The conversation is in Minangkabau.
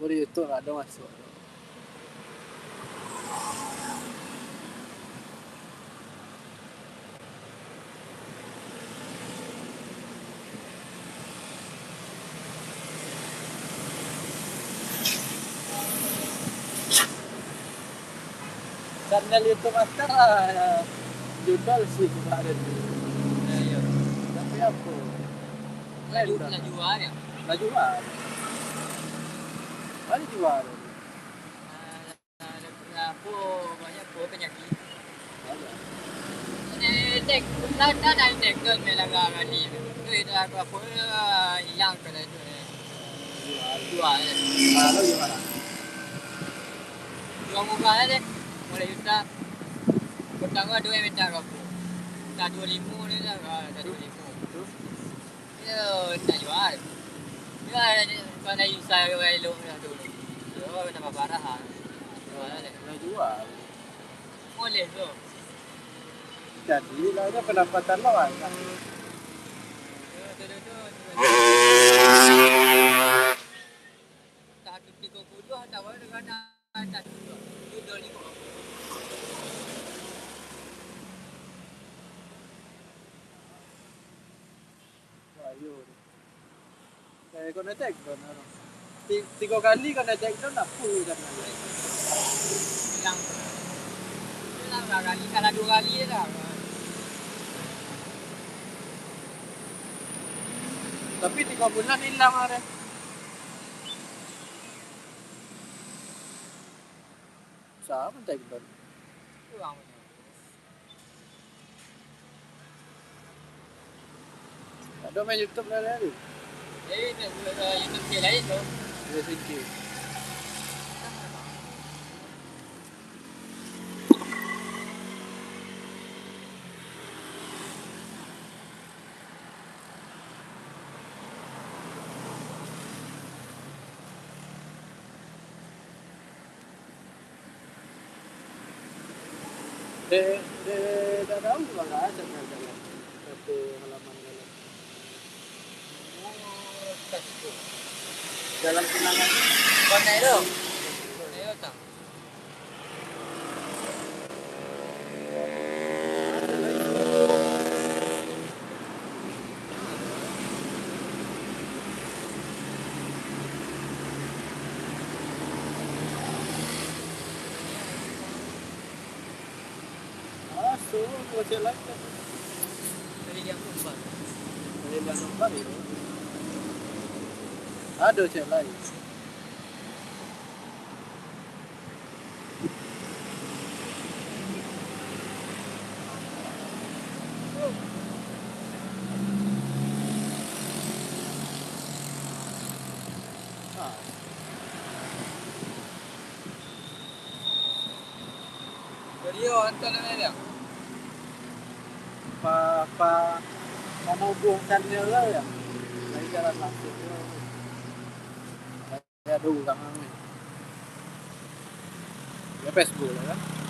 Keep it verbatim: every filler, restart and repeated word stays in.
Di YouTube ado masuak. Channel YouTube Askar lah, judul si kemarin. Iyo, iyo. Tapi apo? Lah ju-, lah jua, yo? Lah jua. Lah jua. Ah, apo, banyak apo panyakik. Banyak. Eh, tek, lah, lah, lah, tek, tu, melah gali. Tu, itu, apo, apo, ilang kalau itu, eh. Jua, jua, eh. Kalau jua. Jua murah aja deh. Mulai juta. Pertama dua meter kapur. Satu limo ni lah, ah, satu limo. Yo, nak jual. Jual, kalau nak usah jual elok lah tu. Yo, tambah parah ah. Jual lah. Nak jual. Boleh tu. Jadi lah, ada pendapatan lo banyak. Yo, tu, tu, tu. Tak ada tiga puluh, tak ada dengan, tak ada. Itu dua lima. Wah, iyo. Eh, kok netek down, anu. Ti-, tigo kali kok netek down, nak full kan. Ilang. Ilang lah kali, kalau dua kali je lah. Tapi tigo bulan ilang lah deh. Sama netek down. Kurang punya. Ado main YouTube lah hari-hari? Eh, main, eh, YouTube cek lain tu. Video singkir. Dek, dek, dak tahu lah, dak ado jalan. Satu halaman jalan. Oh, tak situ. Jalan Pinangan. Pandai tu. Pandai tu, tak? Ah, so, kalau cek lain kan. Dari Liang Tumpang. Dari Liang Tumpang, yo. Ado cek lain. Ah. Jadi, yo, antan namo dia? Pa, pa, mano buah channel lah, yo. Dari jalan langsung, yo. Dari ado urang namo. Ya, Facebook lah, kan.